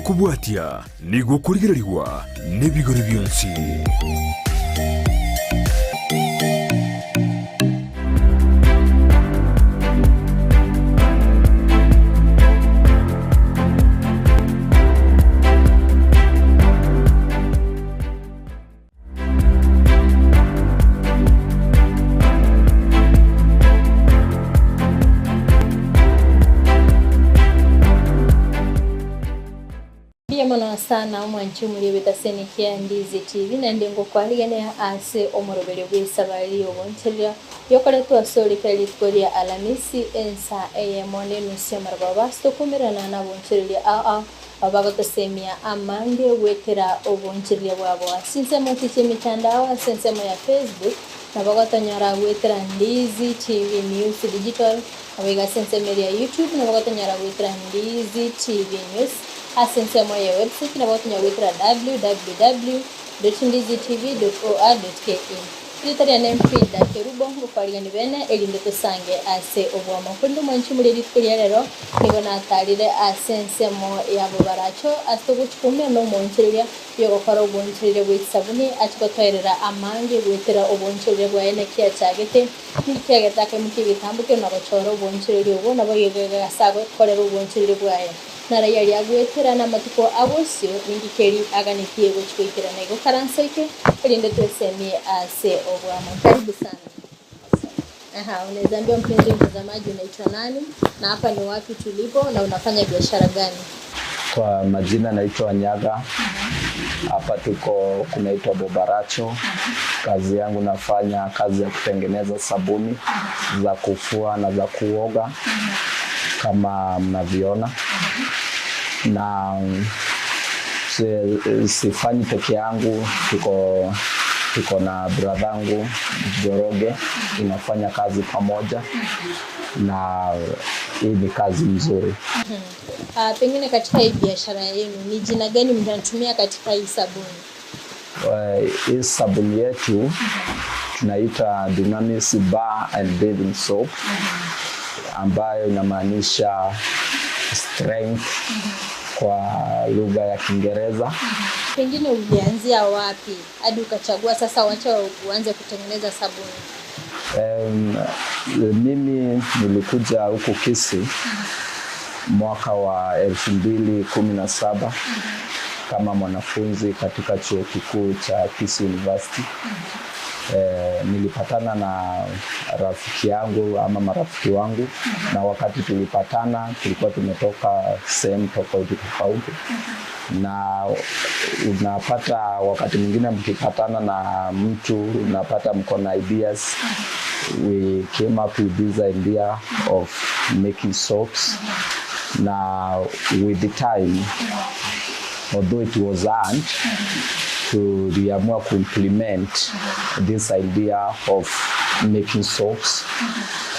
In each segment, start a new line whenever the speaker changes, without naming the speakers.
Kubwatia nigo kurigererwa n'ebigori byonsi.
Sana omwanchi muri betasenikia Ndizi TV na ndengo kwaligene ase omorobere bw'esabari oboncheria yokoretwa asorika litkoria Alamisi ensa eyemo nenusu ya tokumerana na boncheria a abagotosemia amange gwetera oboncheria bwabo asinsemo tiche mitandao asinsemo ya Facebook nabagotonyora gwetera Ndizi TV News Digital abiga sensemo ya YouTube nabagotonyora gwetera Ndizi TV News asensemo ya website na watu nyawitra www.ndizitv.or.ke. Tulitaria nemfida kerubo ngukwaligani bene elinde tusange ase obwamo kundi mwanchi muri litkulia lero nigo natalire asensemo ya bubaracho asitoguchikumya no moncheria yogokora oboncheria bw'isabuni achikotwerera amange gwetera oboncheria bwa ene kia chagete nikiagetake mukibitambuke na gochora oboncheria obwo nabo yegegasago korera oboncheria bwaye narayari agwetera na matuko agosio ningikeri aganitie gochwikira na igo karansoike elinde twesemie ase obwamo. Karibu sana. Aha, unaweza ambia mpenzi mtazamaji unaitwa nani na hapa ni wapi tulipo na unafanya biashara gani?
Kwa majina naitwa Nyaga. Hapa tuko kunaitwa Bobaracho. Kazi yangu nafanya kazi ya kutengeneza sabuni za kufua na za kuoga kama mnavyoona. Na sifanyi peke yangu, tuko na bradhangu Joroge, inafanya kazi pamoja na hii ni kazi nzuri.
Pengine katika hii biashara yenu ni jina gani mnatumia katika hii sabuni?
Hii sabuni yetu tunaita Dunamis Bar and Bathing Soap, ambayo inamaanisha strength kwa lugha ya Kiingereza.
Pengine ulianzia wapi hadi ukachagua sasa wacha uanze kutengeneza sabuni?
Mimi nilikuja huku Kisii mwaka wa 2017 kama mwanafunzi katika chuo kikuu cha Kisii University. Nilipatana na rafiki yangu ama marafiki wangu, na wakati tulipatana tulikuwa tumetoka sehemu tofauti tofauti, na unapata wakati mwingine mkipatana na mtu unapata mko na ideas. We came up with this idea of making soaps. Na with the time, although it was earned, tuliamua kuimplement this idea of making soaps,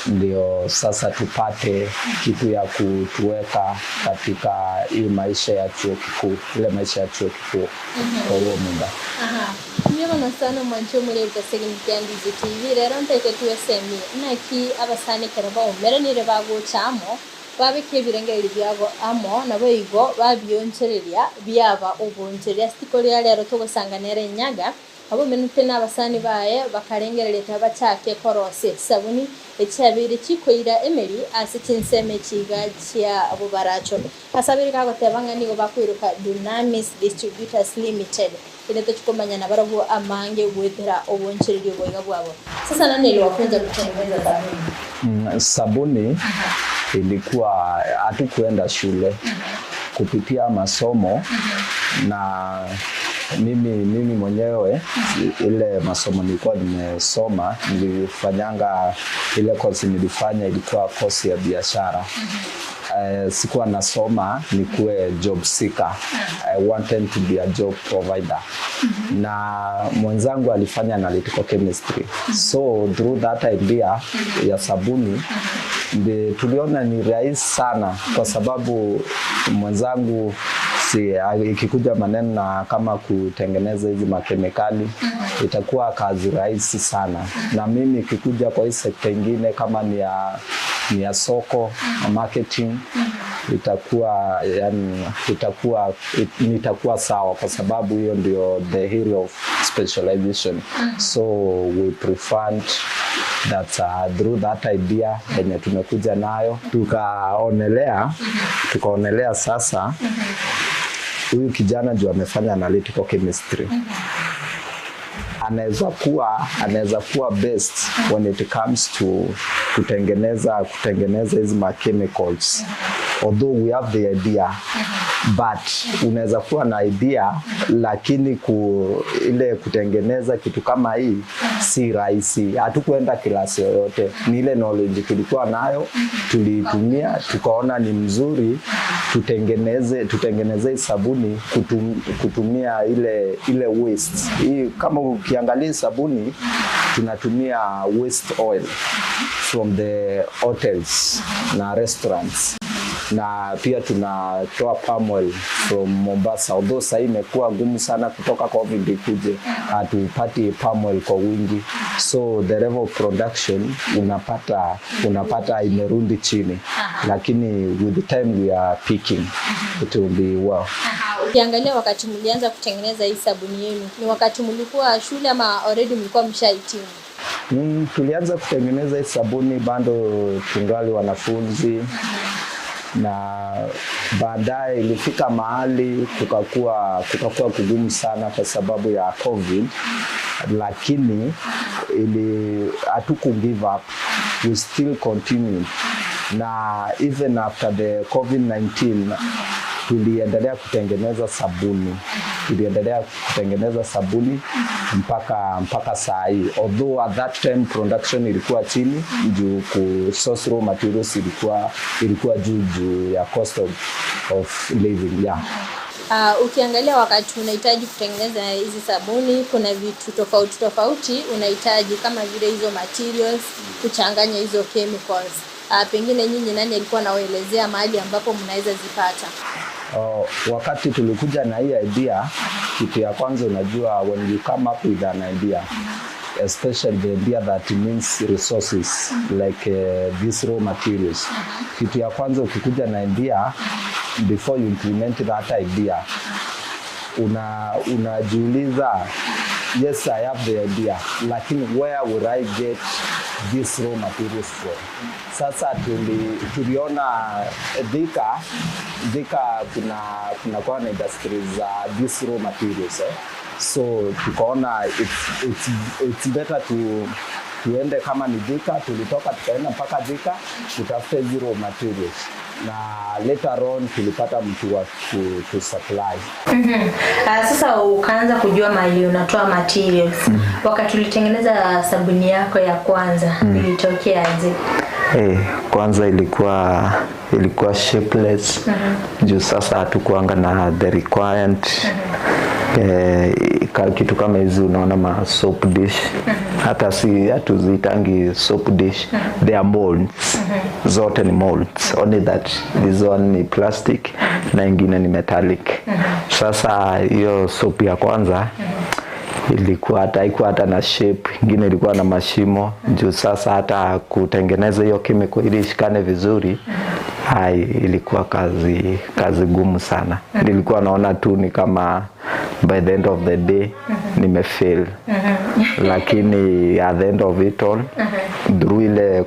ndio sasa tupate kitu ya kutuweka katika hii maisha ya chuo kikuu, ile maisha ya chuo kikuu kwa huo muda.
Mimi sana mwancho muri utasegenikia Ndizi TV rero ntete tuwesemi naki abasane keraba umeranire bagochamo babike ebirengeri byabo amo nabo igo babyonchereria byaba uboncheria sitikoria rero tugosanganere Nyaga abo menute n'abasani baye bakarengerera bachake korose sabuni ekyabire chikoira emeri ase chinseme chiga chia abo baracho asabiri kagotebanga nigo bakwiruka Dunamis Distributors Limited ile tuchikomanya na barabo amange gwetera obonchereria bwiga bwabo. Sasa nani aliwafunza kutengeneza sabuni?
Sabuni ilikuwa hatukuenda shule, kupitia masomo. Na mimi mwenyewe ile masomo nilikuwa nimesoma, nilifanyanga ile course nilifanya ilikuwa course ya biashara. Sikuwa nasoma nikuwe job seeker. I wanted to be a job provider. Na mwenzangu alifanya analytical chemistry. So through that idea ya sabuni tuliona ni rahisi sana, kwa sababu mwenzangu si ikikuja maneno na kama kutengeneza hizi makemikali itakuwa kazi rahisi sana. Na mimi ikikuja kwa hii sekta nyingine kama ni ya soko, marketing, Itakuwa yani, nitakuwa sawa kwa sababu hiyo ndio the area of specialization. So we preferred that through that idea yenye tumekuja nayo, tukaonelea sasa huyu kijana juu amefanya analytical chemistry, anaweza kuwa best when it comes to kutengeneza hizi ma chemicals. Although we have the idea, but unaweza kuwa na idea, lakini ile kutengeneza kitu kama hii si rahisi. Hatukuenda class yoyote, ni ile knowledge tulikuwa nayo tuliitumia, tukaona ni mzuri tutengeneze hii sabuni kutumia ile waste hii. Kama ukiangalia sabuni, tunatumia waste oil from the hotels na restaurants, na pia tunatoa palm oil from Mombasa, although sahii imekuwa ngumu sana kutoka COVID ikuje, hatupati palm oil kwa wingi, so the level of production unapata imerudi chini, lakini with the time we are picking, it will be well.
Ukiangalia wakati mlianza kutengeneza hii sabuni yenu, ni wakati mlikuwa shule ama already mlikuwa mshahitimu?
Tulianza kutengeneza hii sabuni bado tungali wanafunzi, na baadaye ilifika mahali kukakuwa kugumu sana kwa sababu ya COVID, lakini ili hatuku give up, we still continue, na even after the COVID-19 tuliendelea kutengeneza sabuni mpaka saa hii, although at that time production ilikuwa chini juu ku source raw materials ilikuwa juu ya cost of living, yeah.
Ukiangalia wakati unahitaji kutengeneza hizi sabuni, kuna vitu tofauti tofauti unahitaji kama vile hizo materials, kuchanganya hizo chemicals. Pengine nyinyi nani alikuwa anawaelezea mahali ambapo mnaweza zipata?
Wakati tulikuja na hii idea, kitu ya kwanza, unajua, when you come up with an idea, especially the idea that means resources like these raw materials, kitu ya kwanza ukikuja na idea, before you implement that idea, unajiuliza, "Yes, I have the idea, lakini where will I get these raw materials from?" Sasa tuliona Thika kuna kwa na industries za these raw materials, eh? So tukaona it's better to tuende kama ni Thika. Tulitoka tukaenda mpaka Thika tutafute hizi raw materials, na later on tulipata mtu wa ku supply.
Sasa ukaanza kujua mahali unatoa materials. Wakati ulitengeneza sabuni yako ya kwanza, ilitokeaje?
Hey, kwanza ilikuwa shapeless juu sasa hatukuanga na the required kitu kama hizi. Unaona ma soap dish, hata si hatuziitangi soap dish, they are molds. Zote ni molds, only that this one ni plastic na ingine ni metallic. Sasa hiyo soap ya kwanza ilikuwa hata haikuwa hata na shape, ingine ilikuwa na mashimo juu sasa hata kutengeneza hiyo chemical ili ishikane vizuri, hai, ilikuwa kazi gumu sana. Nilikuwa naona tu ni kama by the end of the day nimefail, lakini at the end of it all, through ile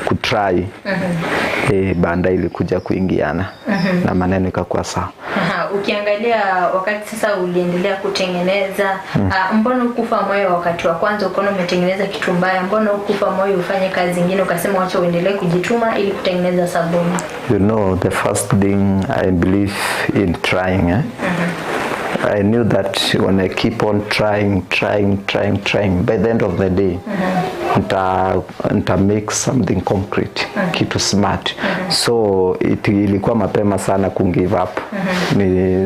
kutry, banda ilikuja kuingiana na maneno ikakuwa sawa.
Aha, ukiangalia wakati sasa uliendelea kutengeneza, mbona ukufa moyo wakati wa kwanza ukaona umetengeneza kitu mbaya? Mbona ukufa moyo ufanye kazi zingine, ukasema wacha uendelee kujituma ili kutengeneza sabuni?
You know, the first thing, I believe in trying. Eh? I knew that when I keep on trying, trying, trying, trying, by the end of the day, nita make something concrete, kitu smart. So ilikuwa mapema sana ku give up.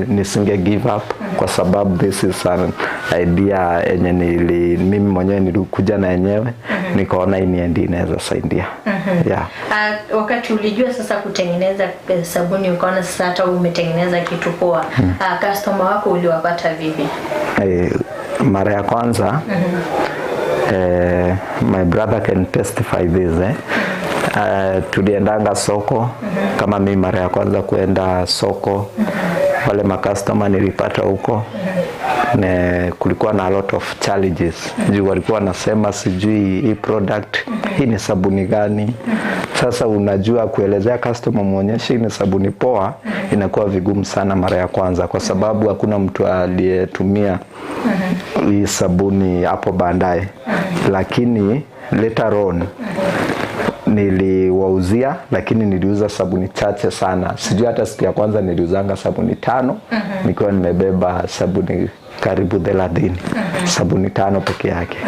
Nisinge give up kwa sababu this is an idea yenye mimi mwenyewe nilikuja na yenyewe, nikaona hii ni inaweza saidia. Yeah.
Wakati ulijua sasa kutengeneza sabuni, ukaona sasa hata umetengeneza kitu poa, customer wako uliwapata vipi?
Mara ya kwanza, my brother can testify this, eh? Tuliendanga soko. Kama mimi mara ya kwanza kuenda soko, wale makastoma nilipata huko, ne kulikuwa na a lot of challenges juu walikuwa wanasema sijui hii product hii ni sabuni gani. Sasa unajua kuelezea customer muonyeshe hii ni sabuni poa inakuwa vigumu sana mara ya kwanza, kwa sababu hakuna mtu aliyetumia hii sabuni hapo baadaye. Lakini later on niliwauzia, lakini niliuza sabuni chache sana. Sijui hata siku ya kwanza niliuzanga sabuni 5, nikiwa nimebeba sabuni karibu 30, sabuni 5 peke yake.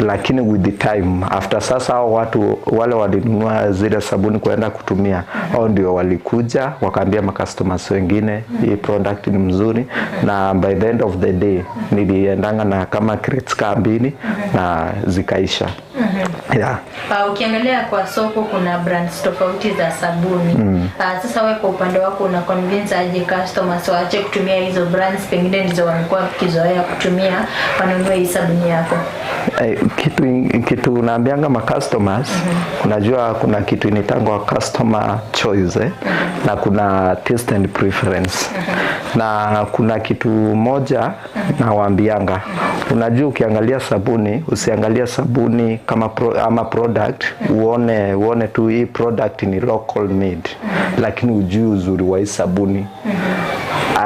Lakini with the time after, sasa hao watu wale walinunua zile sabuni kuenda kutumia, hao ndio walikuja wakaambia makastomers wengine hii product ni mzuri, na by the end of the day niliendanga na kama crates kaa 2 na zikaisha. Yeah.
Ukiangalia kwa soko kuna brands tofauti za sabuni. Sasa wewe kwa upande wako una convince aje customers waache kutumia hizo brands pengine ndizo wamekuwa wakizoea kutumia, wanunue hii sabuni yako?
Kitu unaambianga ma customers, unajua kuna kitu inaitangwa customer choice, na kuna taste and preference. Na kuna kitu moja nawaambianga, unajua ukiangalia sabuni usiangalie sabuni kama ama product, uone tu hii product ni local made, lakini ujui uzuri wa hii sabuni.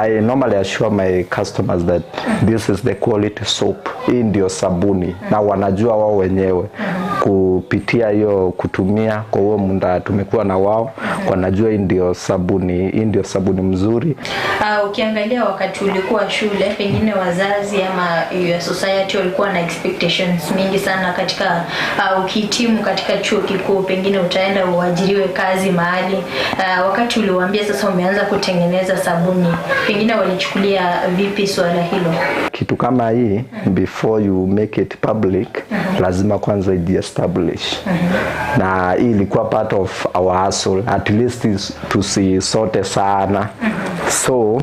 I normally assure my customers that this is the quality soap. Hii ndio sabuni, na wanajua wao wenyewe kupitia hiyo kutumia kwa huo muda tumekuwa na wao, wanajua hii ndio sabuni, hii ndio sabuni mzuri.
Ukiangalia wakati ulikuwa shule, pengine wazazi ama your society walikuwa na expectations mingi sana katika ukihitimu katika chuo kikuu pengine utaenda uajiriwe kazi mahali. Wakati uliwaambia sasa umeanza kutengeneza sabuni, pengine walichukulia vipi swala hilo?
Kitu kama hii, before you make it public, lazima kwanza iji-establish. Na hii ilikuwa part of our hustle, at least tusisote sana. So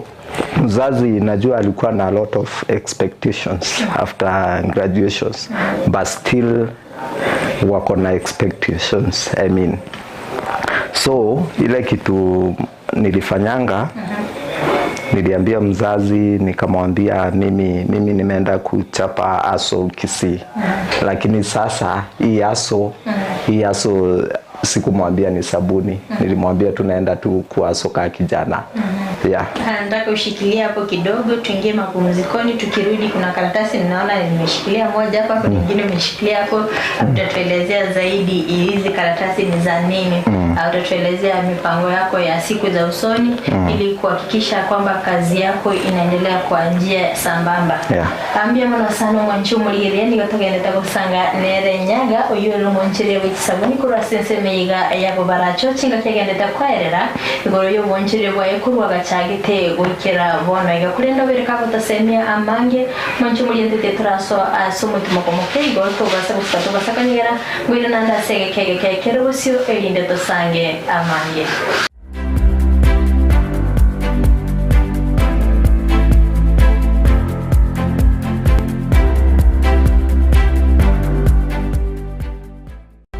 mzazi najua alikuwa na a lot of expectations after graduations, but still wako na expectations, I mean. So ile kitu nilifanyanga, niliambia mzazi nikamwambia mimi nimeenda kuchapa hustle Kisii. Lakini sasa hii hustle sikumwambia ni sabuni. Nilimwambia tunaenda tu kuhustle kama kijana. Yeah.
Nataka ushikilie hapo kidogo, tuingie mapumzikoni. Tukirudi kuna karatasi ninaona nimeshikilia moja hapa, kuna nyingine umeshikilia hapo. Utatuelezea zaidi hizi karatasi ni za nini. Utatuelezea mipango yako ya siku za usoni ili kuhakikisha kwamba kazi yako inaendelea kwa njia sambamba. Ambia muno sana mwanchi umurigiriria nigo tugendete gusanga nere nyaga uyu uri omonchire bw'echisabuni korwa ase ense emeiga ya bobaracho chinga kiagendete kwerera igoro ya obonchire bwaye korwa gachagete goikera bono iga kurenda obereka gotasemia amange mwanchi omurientete turaso ase omotumo komoke igoro togasa gosika togasakanyegera ngwire nande ase egekege kekere bosio erinde tosange amange.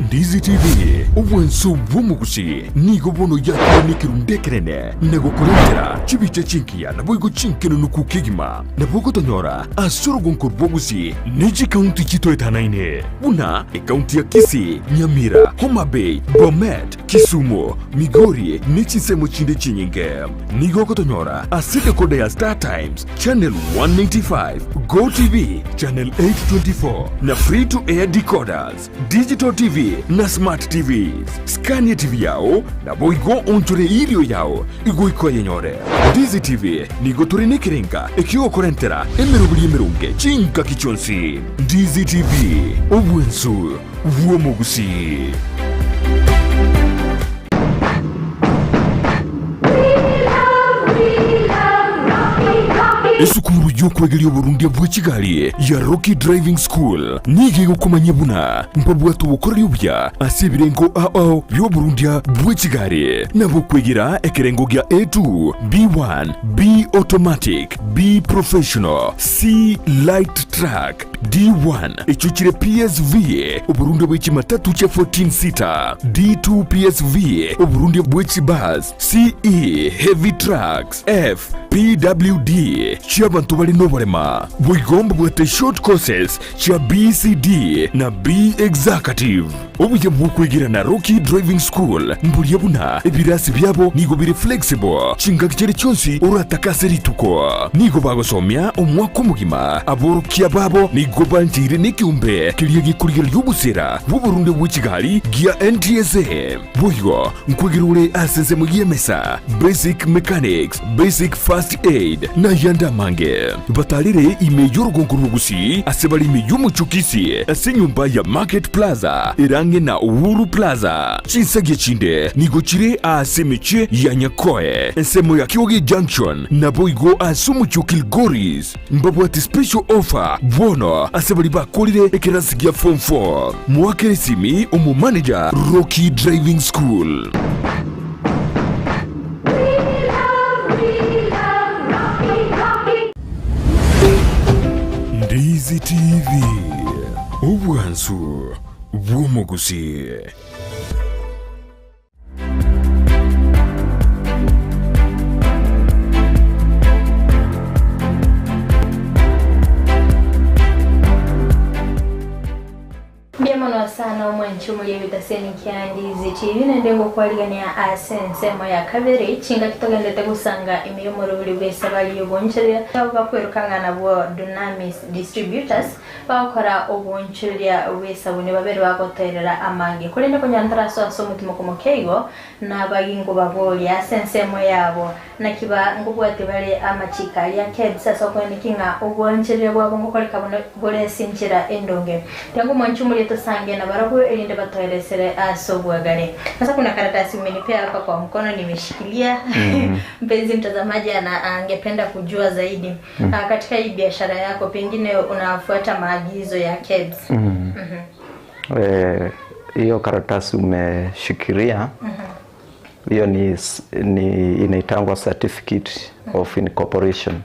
Ndizi TV obwenso bw'omugusi nigo bono yakubonekerundekerene nagokurentera chibicha chinkiya naboigo chinkenunuku kegima nabogotonyora ase orugonko rw'obusi n'echikaunti chitoetanaine buna ekaunti ya Kisii, Nyamira, Homa Bay, Bomet, Kisumu, Migori n'echisemo chinde chinyinge. Nigo okotonyora ase dekoda ya Star Times Channel 195, Go TV Channel 824 na free to air decoders, digital TV na smart TVs. Skania TV yao na boigo onchore ilio yao igoiko yenyore. Ndizi TV nigo turinekerenga ekiokorentera emerobiri emerunge chinka kichonsi. Ndizi TV obwensu bw'omugusi.
We love Rocky Coffee.
Esukuru y'okwegeria oborundia bwa chigari ya Rocky Driving School nige gokomanya buna mpabwatu bukoreri obuya ase ebirengo ao by'oborundia bwa chigari nabo kwegera ekerengo gya A2, B1, B automatic, B professional, C light truck, D1 echo chire PSV oburundi bw'ekimatatu kya 14 seater, D2 PSV oburundi bw'ekibus, CE heavy trucks, F PWD ky'abantu balina oburema, bwigomba bwate short courses kya BCD na B executive. Obuya bw'okwegerana na Rocky Driving School mbulya buna ebirasi byabo nigo biri flexible chingaki chiri chonsi oratakase rituko nigo bagosomya omwaka omogima aborokia babo nigo banjire n'ikiumbe kiria gikurigera ry'obusera bw'oburundi bw'ekigali gia NTSA. Boigo nkwegera ase ensemo y'emesa, basic mechanics, basic first aid na yanda mange. Batalire ime y'orugongo rw'obugusi ase bari ime y'omuchukisi ase enyumba ya Market Plaza erange na Uhuru Plaza. Chinsagi chinde nigo chire ase emeche ya Nyakoe ensemo ya Kyoge Junction na boigo ase omuchi o Kilgoris. Mbabwate special offer bono ase bari bakorire ekerasi gia form 4. Mwakere simi omu manager Rocky Driving School. Ndizi TV, obwansu bw'omugusi.
Mbia sana omwanchi omuli ebitaseni kya Ndizi TV nende ngokwaligania ase ensemo ya kabiri chinga kitogendete gusanga emiyomoro buli bwese bali oboncheria abo bakwerukangana nabwo Dunamis Distributors bakora oboncheria bwesabuni babere bagoterera amange kurinde kunyantara so ase omutima komokeigo nabagingo baboli ase ensemo yabo nakiba ngobwate bale amachika ya KEBS ase okwenekinga oboncheria bwabo ngokoreka bore sinchira endonge tangu mwanchi omuli tosange na barabu elinde batoelesere asobwagale. Sasa kuna karatasi umenipea hapa kwa mkono nimeshikilia. Mpenzi mtazamaji angependa kujua zaidi. Katika hii biashara yako pengine unafuata maagizo ya KEBS.
Hiyo karatasi umeshikilia hiyo ni inaitangwa certificate of incorporation.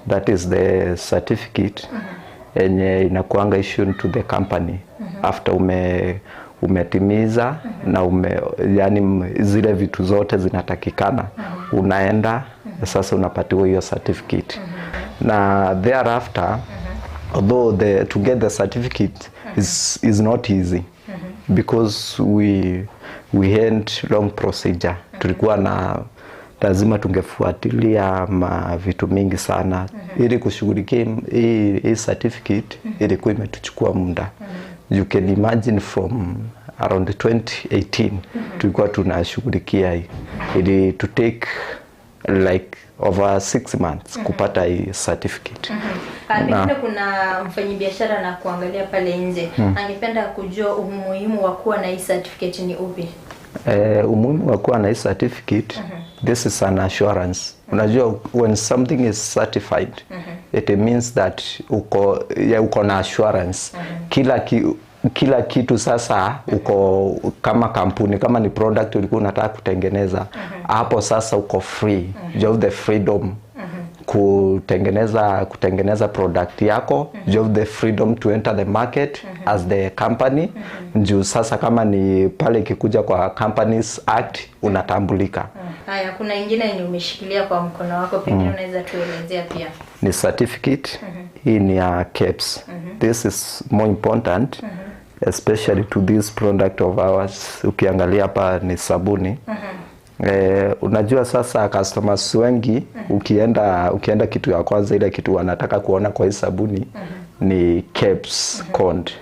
That is the certificate enye inakuanga issued to the company after umetimiza na yani zile vitu zote zinatakikana. Unaenda sasa unapatiwa hiyo certificate. Na thereafter, although to get the certificate is not easy because we had long procedure. Tulikuwa na lazima tungefuatilia vitu mingi sana ili kushughulikia hii certificate. Ilikuwa imetuchukua muda. You can imagine from around 2018 tulikuwa tunashughulikia hii. Ili to take like over 6 months kupata hii certificate.
Pengine kuna mfanyabiashara na kuangalia pale nje angependa kujua umuhimu wa kuwa na hii certificate ni upi?
Umuhimu wa kuwa na hii certificate, this is an assurance. Unajua when something is certified, it means that uko na assurance. Kila kitu sasa uko kama kampuni, kama ni product ulikuwa unataka kutengeneza, hapo sasa uko free. You have the freedom kutengeneza product yako. You have the freedom to enter the market as the company. Juu sasa kama ni pale ikikuja kwa Companies Act unatambulika.
Haya, kuna ingine yenye umeshikilia kwa mkono wako pengine unaweza tuelezea pia.
Ni certificate. Hii ni ya KEBS. This is more important especially to this product of ours. Ukiangalia hapa ni sabuni. Unajua sasa customers wengi ukienda kitu ya kwanza ile kitu wanataka kuona kwa hii sabuni ni KEBS code.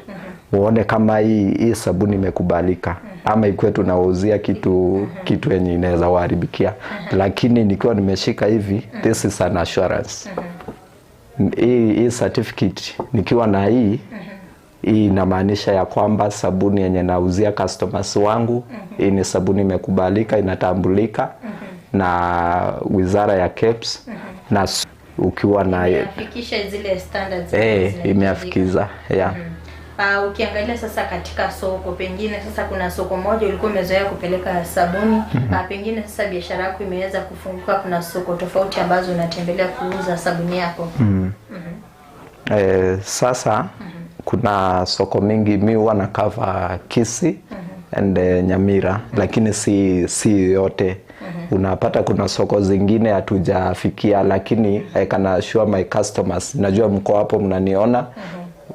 Uone kama hii sabuni imekubalika ama ikuwe tunauzia kitu yenye inaweza waharibikia. Lakini nikiwa nimeshika hivi, this is an assurance. Hii certificate nikiwa na hii inamaanisha ya kwamba sabuni yenye nauzia customers wangu, hii ni sabuni imekubalika, inatambulika na Wizara ya KEBS. Na Ukiwa na
Imeafikisha zile standards zinahitajika.
Imeafikiza, yeah.
Ukiangalia sasa katika soko, pengine sasa kuna soko moja ulikuwa umezoea kupeleka sabuni, pengine sasa biashara yako imeweza kufunguka, kuna soko tofauti ambazo unatembelea kuuza sabuni yako.
Sasa kuna soko mingi, mi huwa na cover Kisii and Nyamira, lakini si yote. Unapata kuna soko zingine hatujafikia, lakini I can assure my customers, najua mko hapo mnaniona,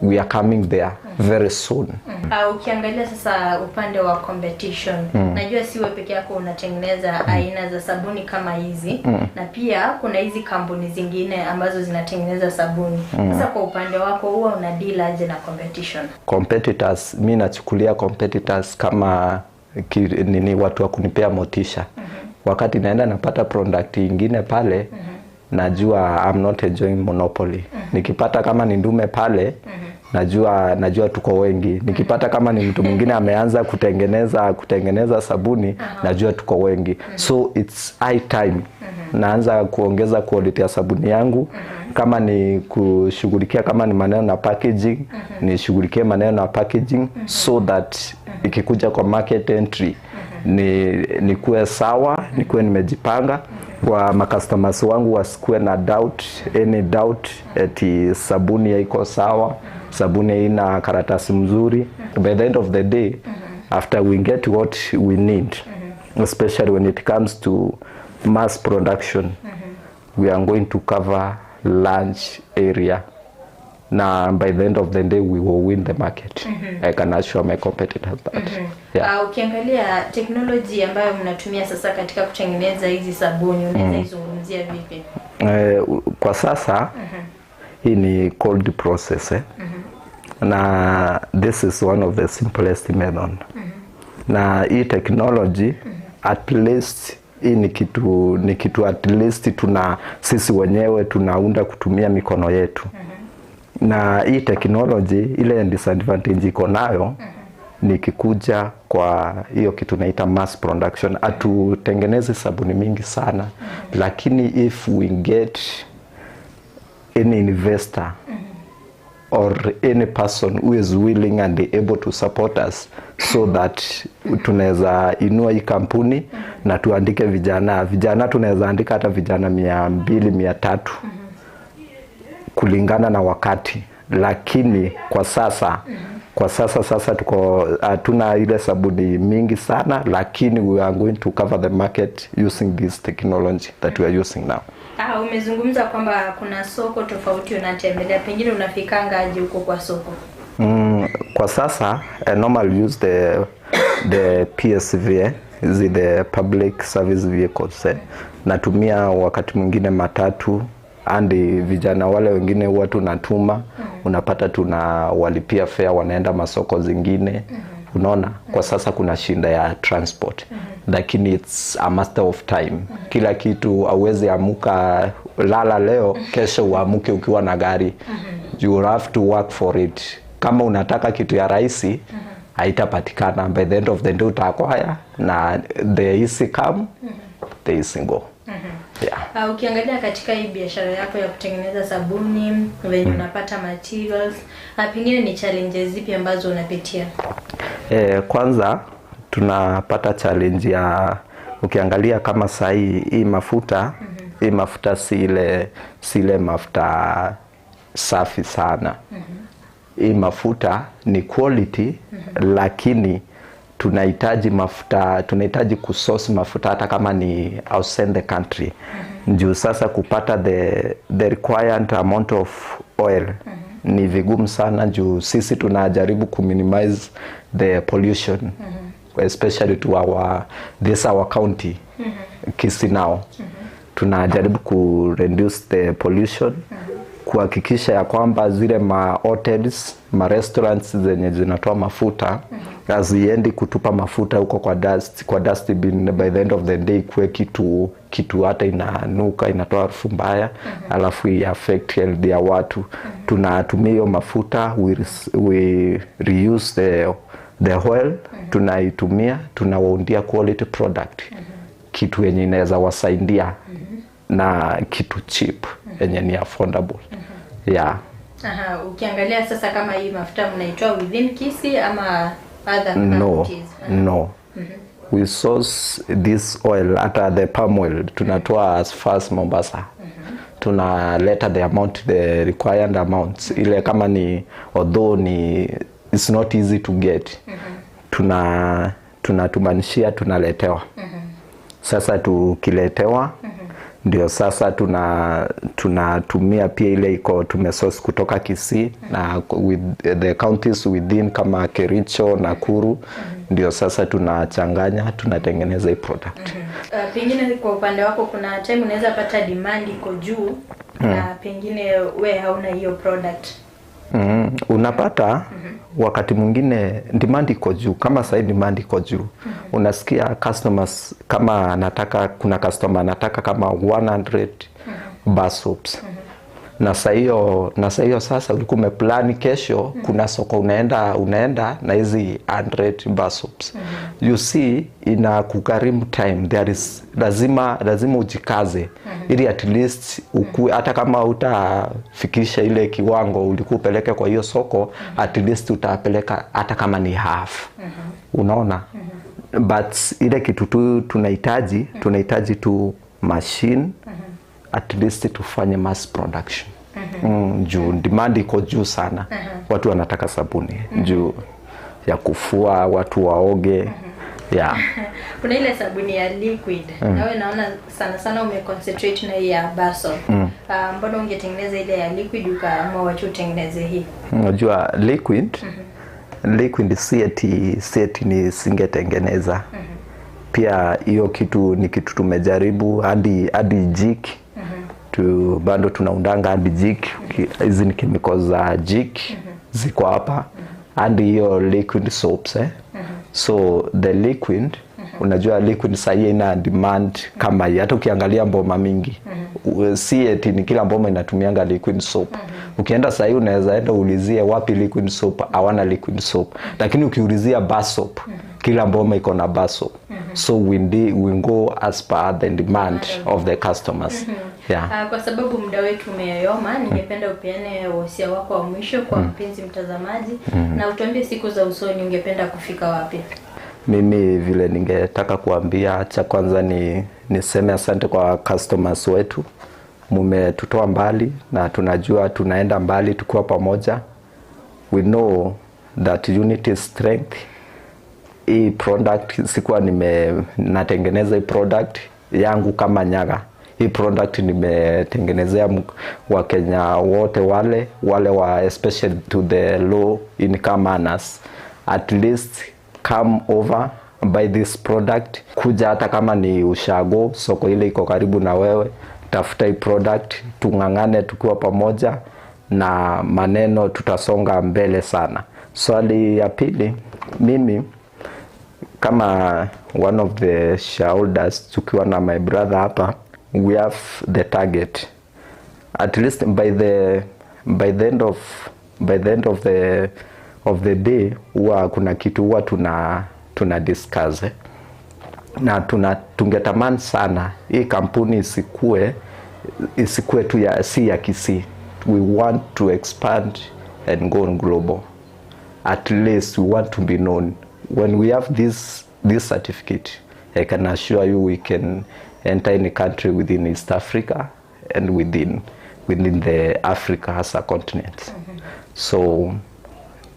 we are coming there very soon.
Ukiangalia sasa upande wa competition, najua si wewe peke yako unatengeneza aina za sabuni kama hizi, na pia kuna hizi kampuni zingine ambazo zinatengeneza sabuni. Sasa kwa upande wako huwa una deal aje na competition?
Competitors, mi nachukulia competitors kama nini, watu wa kunipea motisha. Wakati naenda napata product ingine pale, najua I'm not enjoying monopoly. Nikipata kama ni ndume pale, najua tuko wengi. Nikipata kama ni mtu mwingine ameanza kutengeneza sabuni, najua tuko wengi. So it's high time naanza kuongeza quality ya sabuni yangu. Kama ni kushughulikia, kama ni maneno na packaging, nishughulikie maneno na packaging, so that ikikuja kwa market entry ni nikuwe sawa, nikuwe nimejipanga kwa macustomers wangu wasikuwe na doubt, any doubt eti sabuni haiko sawa, sabuni haina karatasi mzuri. By the end of the day, after we get what we need, especially when it comes to mass production, we are going to cover large area, na by the end of the day we will win the market. I can assure my competitors that. Yeah.
Ukiangalia technology ambayo mnatumia sasa katika kutengeneza hizi sabuni, unaweza izungumzia vipi?
Kwa sasa hii ni cold process, eh? Na this is one of the simplest method. Na hii technology, at least hii ni kitu at least tuna sisi wenyewe tunaunda kutumia mikono yetu. Na hii technology, ile disadvantage iko nayo nikikuja kwa hiyo kitu naita mass production, hatutengenezi sabuni mingi sana, lakini if we get any investor or any person who is willing and able to support us so that tunaweza inua hii kampuni na tuandike vijana, tunaweza andika hata vijana 200, 300 kulingana na wakati, lakini kwa sasa sasa tuko hatuna ile sabuni mingi sana, lakini we are going to cover the market using this technology that we are using now.
Umezungumza kwamba kuna soko tofauti unatembelea, pengine unafikanga aje huko kwa soko?
Kwa sasa I normally use the PSV, eh, hizi the public service vehicles, eh. Natumia wakati mwingine matatu and vijana wale wengine huwa tunatuma, unapata tunawalipia fare, wanaenda masoko zingine. Unaona, kwa sasa kuna shinda ya transport, lakini it's a matter of time. Kila kitu hauwezi amuka, lala leo, kesho uamuke ukiwa na gari. You have to work for it. Kama unataka kitu ya rahisi, haitapatikana. By the end of the day utaacquire, na the easy come, the easy go, yeah.
Ukiangalia katika hii biashara yako ya kutengeneza sabuni, venye unapata materials, pengine ni challenges zipi ambazo unapitia?
Kwanza tunapata challenge ya, ukiangalia kama sahii hii mafuta si ile mafuta safi sana. Hii mafuta ni quality, lakini tunahitaji mafuta, tunahitaji kusource mafuta hata kama ni outside the country, juu sasa kupata the required amount of oil ni vigumu sana, juu sisi tunajaribu kuminimize the pollution, especially to our this our county Kisii. Now tunajaribu ku reduce the pollution, kuhakikisha ya kwamba zile ma hotels, ma restaurants zenye zinatoa mafuta haziendi kutupa mafuta huko kwa dustbin. By the end of the day kuwe kitu hata inanuka, inatoa harufu mbaya, alafu i affect health ya watu. Tunatumia hiyo mafuta, we reuse the oil, tunaitumia, tunawaundia quality product, kitu yenye inaweza wasaidia na kitu cheap. yenye ni affordable. Yeah.
Aha, ukiangalia sasa kama hii mafuta mnaitoa within Kisii ama other
No,
counties?
no. We source this oil, hata the palm oil tunatoa as far as Mombasa. Tunaleta the amount, the required amounts. Ile kama ni, although ni it's not easy to get. Tunatumanishia, tunaletewa. Sasa tukiletewa, ndio sasa tunatumia pia ile iko tumesource kutoka Kisii na with the counties within kama Kericho, Nakuru, ndio sasa tunachanganya, tunatengeneza hii product.
Pengine kwa upande wako kuna time unaweza pata demand iko juu na pengine we hauna hiyo product.
Unapata wakati mwingine demand iko juu, kama sahii demand iko juu, unasikia customers kama anataka, kuna customer anataka kama 100 bar soaps, na saa hiyo sasa ulikuwa umeplan kesho kuna soko unaenda na hizi 100 bar soaps. You see, ina kugharimu time. There is lazima ujikaze ili at least ukue, hata kama utafikisha ile kiwango ulikuwa upeleke kwa hiyo soko, at least utapeleka hata kama ni half. Unaona? But ile kitu tu tunahitaji tu machine, at least tufanye mass production, juu demand iko juu sana. Watu wanataka sabuni juu ya kufua, watu waoge, yeah.
Kuna ile sabuni ya liquid. Nawe naona sana sana umeconcentrate na hii ya bar soap. Mbona ungetengeneza ile ya liquid ukaamua wacha utengeneze hii?
Unajua liquid si eti ni singetengeneza pia hiyo kitu. Ni kitu tumejaribu hadi Jik tu bado tunaundanga hadi Jik. Hizi ni chemicals za Jik ziko hapa, hadi hiyo liquid soaps, eh. So the liquid, unajua liquid sahii ina demand kama hii. Hata ukiangalia mboma mingi, si eti ni kila mboma inatumianga liquid soap. Ukienda sahii unaweza enda uulizie wapi liquid soap, hawana liquid soap. Lakini ukiulizia bar soap, kila mboma iko na bar soap. So we go as per the demand of the customers, yeah.
Kwa sababu muda wetu umeyoyoma, ningependa upeane wosia wako wa mwisho kwa mpenzi mtazamaji na utuambie siku za usoni ungependa kufika wapi.
Mimi vile ningetaka kuambia, cha kwanza ni niseme asante kwa customers wetu, mumetutoa mbali na tunajua tunaenda mbali tukiwa pamoja. We know that unity is strength. Hii product sikuwa natengeneza hii product yangu kama Nyaga. Hii product nimetengenezea Wakenya wote wale wa, especially to the low income earners. At least come over, buy this product. Kuja hata kama ni ushago, soko ile iko karibu na wewe, tafuta hii product, tung'ang'ane tukiwa pamoja na maneno tutasonga mbele sana. Swali ya pili, mimi kama one of the shareholders tukiwa na my brother hapa, we have the target at least by the end of the day huwa kuna kitu huwa tuna discuss, eh. Na tungetamani sana hii kampuni isikue tu ya si ya Kisii. We want to expand and go global. At least we want to be known. When we have this certificate, I can assure you we can enter any country within East Africa and within the Africa as a continent. So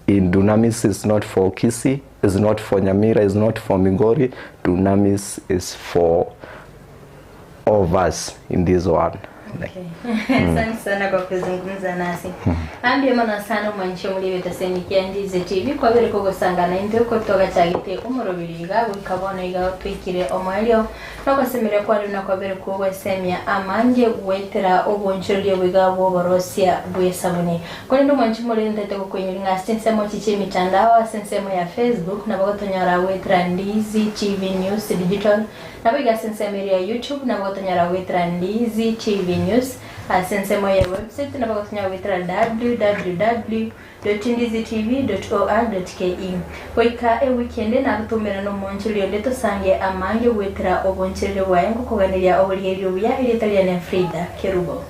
in Dunamis is not for Kisii, is not for Nyamira, is not for Migori. Dunamis is for all of us in this one.
Okay. Asante sana kwa kuzungumza nasi. Ambie mana sana mwanche muri betasenikia Ndizi TV kwa bere kogosangana inte uko toga chagite umurubiri iga wikabona iga twikire omwelio nogosemere kwari na kwa bere kogwesemia amange gwetera oboncherio bwiga bwoborosia bwesabuni kuri ndo mwanche muri ndete gukwenyura ng'a sensemo chiche mitandao, sensemo ya Facebook na bagotonyora gwetera Ndizi TV News Digital, nabo iga sensemo ya YouTube nabo gotonyora gwetera Ndizi TV News, sensemo ya website nabo gotonyora gwetera www.ndizitv.or.ke. Goika ewikendi nagotumira nomoncherio nde tosange amange gwetera oboncherio bwaye ngokoganiria oborierio buya erieta riane Frida Kerubo.